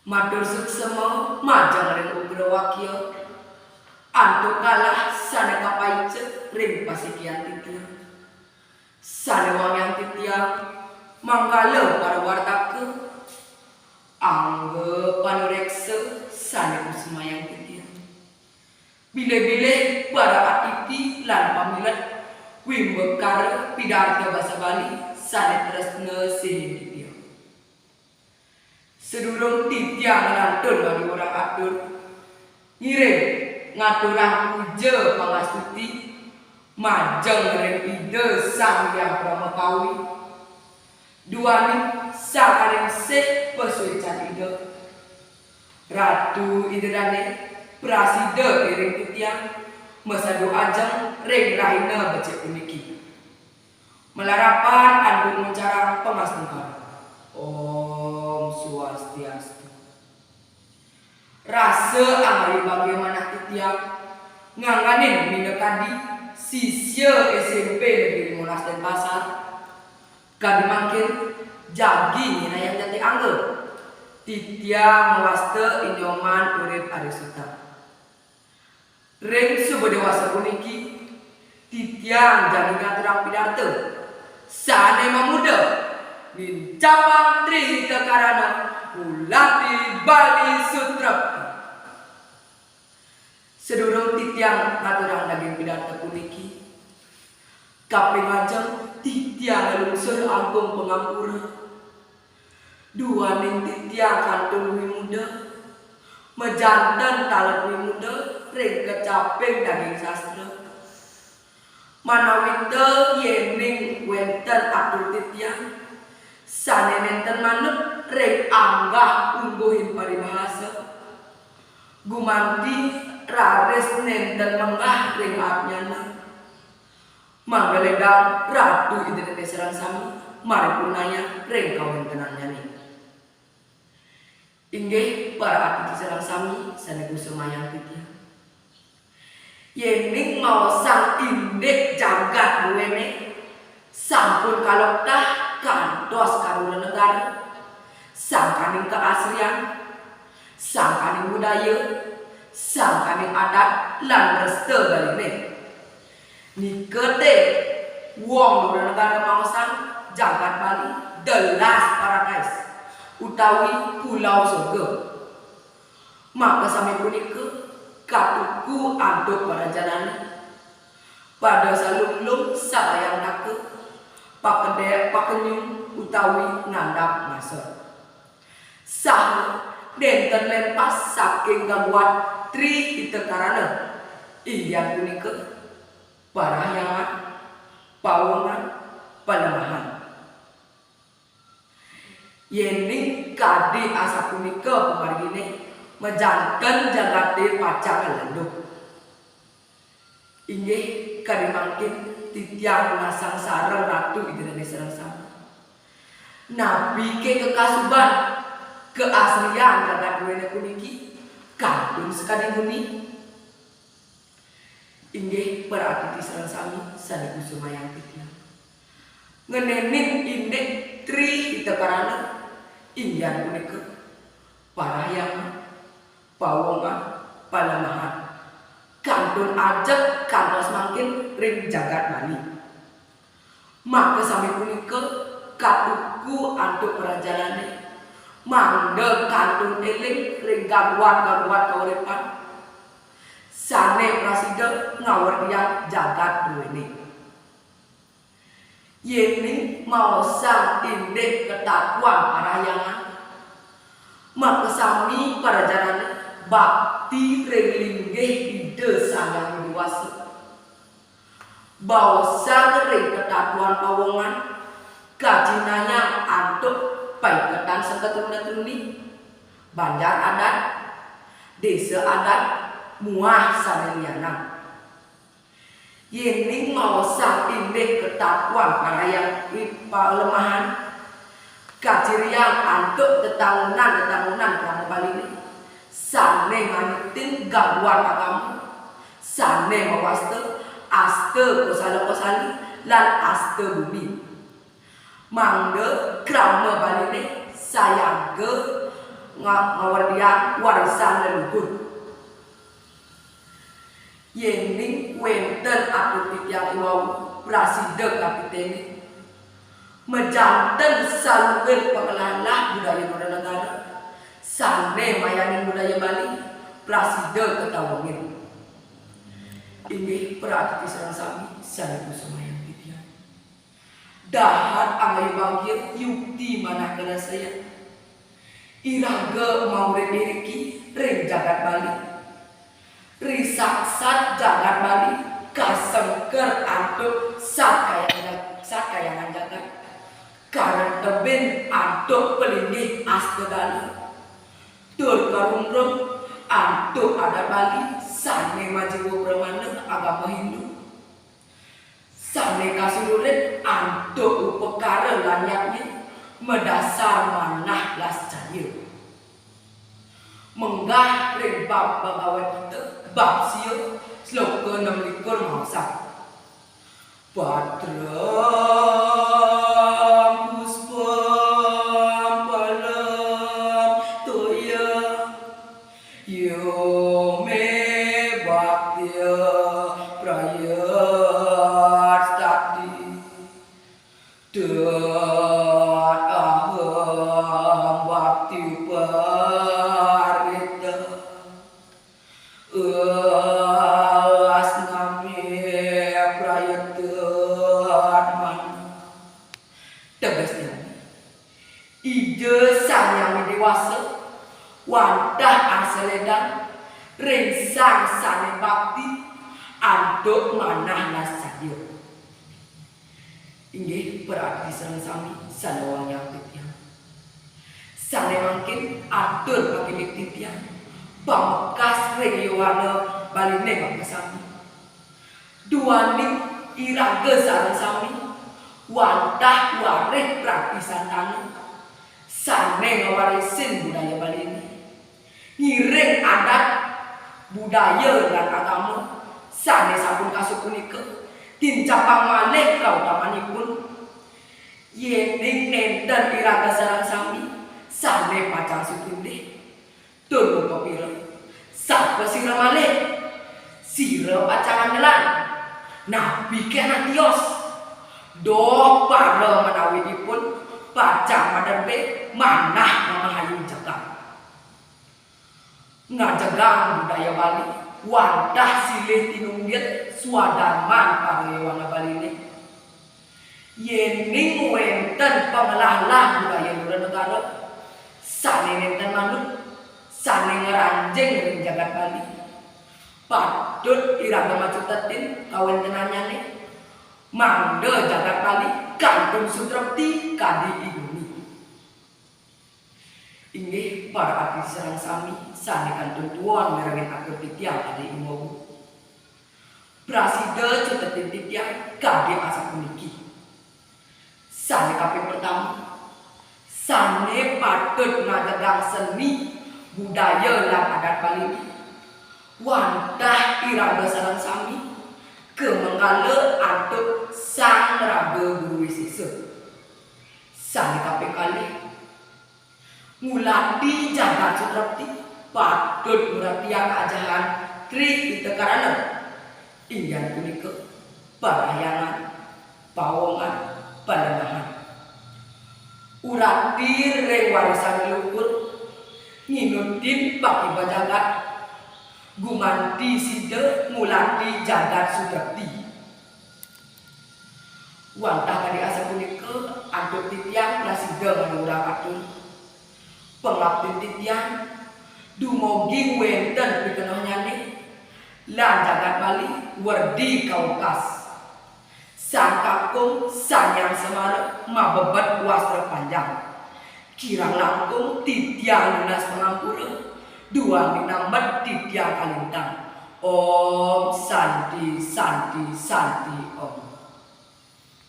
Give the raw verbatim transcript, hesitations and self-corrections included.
Matur suksema majeng ring Ugra Wakya, antuk galah sane kapaica ring pasikian titiang. Sane wangiang titiang, manggala para wartaka, angga panureksa sane kusumayang titiang. Bilih-bilih para atiti lan pamilet wimbakara pidarta basa Bali sane tresna sihin titiang. Sadurung titiang nglantun ngadiwurang atur, ngiring ngaturang puja pangastuti majeng ring Ida Sang Hyang Brahma Kawi, duaning sangkaning sih pasuecan Ida. Ratu Ida Dane prasida iring titiang masadu ajeng ring rahina becik puniki. Malarapan antuk nguncarang pangastungkara. Om Swastiastu. Rasa angayu bagia manah titiang ngangganin minakadi sisya S M P Negeri Limolas Denpasar. Kadi mangkin jagi nyinayang jati angga. Titiang mawasta I Nyoman Urip Arisuta. Ring suba dewasa puniki, titiang jagi ngaturang pidarta sane mamuda, nincapang Tri Hita Karana Pulati Bali Sutrepti. Sadurung titiang ngaturang daging pidarta puniki, kaping ajeng titiang nglungsur agung pangampura. Duaning titiang kantun wimuda, majanten taler wimuda ring kecaping daging sastra. Manawita yening wenten atur titiang sane nenten manut ring anggah ungguhin paribhasa, gumanti raris nenten menggah ring abnyana. Mangda ledang Ratu Ida Dane sareng sami maripurnayang ring kawentenannyane. Inggih para atiti sareng sami sane kusumayang titiang. Yening maosang indik jagat druene sampun kaloktah kantos ka dura negara, sangkaning kaasrian, sangkaning budaya, sangkaning adat lan resta Baline. Nika te wong dura negara maosang jagat Bali the last paradise utawi pulau surga. Makasami punika katuku antuk para janane pada salunglung sabayantaka, pakede-, pakenyung utawi ngandap ngasor. Saha nenten lempas saking gabuat Tri Hita Karana, inggih punika parahyangan, pawongan, palemahan. Yening kadi asapunika pamargine, majanten jagate pacang nglanduh. Inggih, kadi mangkin titiang nunas sareng Ratu Ida Dane sareng sami. Napike kakasuban kaasrian jagat druene puniki kantun sakadi nguni? Inggih, para atiti sareng sami sane kusumayang titiang. Ngenenin indik Tri Hita Karana, inggih punika parahyangan, pawongan, palemahan. Kantun ajeg kantos mangkin ring jagat Bali. Makasami punika katuku antuk para janane, mangda kantun eling ring gabuat-gabuat kauripan sane prasida ngawerdiang jagat druene. Yening maosang indik katatuan parahyangan, makasami para janane bakti ring linggih Ida Sang Hyang Widi Wasa. Baosang ring katatuan pawongan, kacihnayang antuk paiketan sakatruna-truni, banjar adat, desa adat, muah sane lianan. Yening maosang indik katatuan parahyangan palemahan, kaciriang antuk tetangunan-tetangunan krama Baline sane nganutin gabuat agama, sane mawasta asta kosala kosali lan asta bumi. Mangda krama Baline sayaga nga-, ngawerdiang warisan leluhur. Yéning wénten atur titiang iwau prasida kapitené, majanten saluir panglalah budaya Nuragara, sané mayanin budaya Bali, prasida katawengin. Inggih para atiti sareng sami sané kusumayang titiang. Dahat angayubagia yukti manah karasayang. Iraga maurip iriki ring jagat Bali. Risaksat jagat Bali kasengker antuk satkayang jag-, satkayangan jagat. Karentebin antuk palinggih astagala. Tur karumrum antuk adat Bali sané majiwa pramana agama Hindu. Sané kasulurin antuk upakara lan yadnya madasar manah lascaya. Munggah ring bab Bhagawad Gita, bab sia, sloka enam likur maosang. Patram puspam phalam toyam, yo me bhaktya prayachati, tad aham bhakti uparitha, asname prayatmana. Tegesnyané, Ida Sang Hyang Widhi Wasa wantah angsaya lédang ring sang sané bakti antuk manah lascaya. Inggih, para atiti sareng sami sané wangiang titiang. Sané mangkin atur pakindik titiang pamekas ring yowana Baliné makasami. Duaning iraga sareng sami wantah waris pratisantana sané ngwarisin budaya Baliné. Ngiring adat, budaya lan agama sané sampun kasuk punika, tincapang malih kautamanipun. Yéning nénten iraga sareng sami sané pacang sutindih, tur mapapira, sapa sira malih? Sira pacang andelan. Napi ké anak tios? Duh para ménawi ipun pacang maderbé manah mamahayu jagat. Ngajegang budaya Bali, wantah silih tinunggil swadarman para yowana Baliné. Yéning wénten panglalah budaya Nuragara sané nénten manut, sané ngranjing ring jagat Bali, patut iraga macutetin kawéntenannyané, mangda jagat Bali kantun sutrepti kadi i gumi. Inggih, para atiti sareng sami sané kantun tuon mirengin atur titiang adi i wau. Prasida cutetin titiang kadi asapuniki. Sané kaping pertama, sané patut ngajegang seni budaya lan adat Baliné, wantah iraga sareng sami kamanggala antuk Sang Raga Guru Wisésa. Sané kaping kalih, ngulati jagat sutrepti patut nguratiang ajahan Tri Hita Karana, inggih punika parahyangan, pawongan, palemahan. Urati ring warisan leluhur, nginutin pakiba jagat, gumanti sida ngulati jagat sutrepti. Wantah kadi asapunika, antuk titiang prasida ngaturang atur. Pangaptin titiang dumugi wénten pikenohnyané, lan jagat Bali werdi kawekas. Sang Kakung Sang Hyang Semara mabebet wastra panjang. Kirang langkung titiang nunas pangampura, duaning nambet titiang kalintang. Om Santi, Santi, Santi, Om.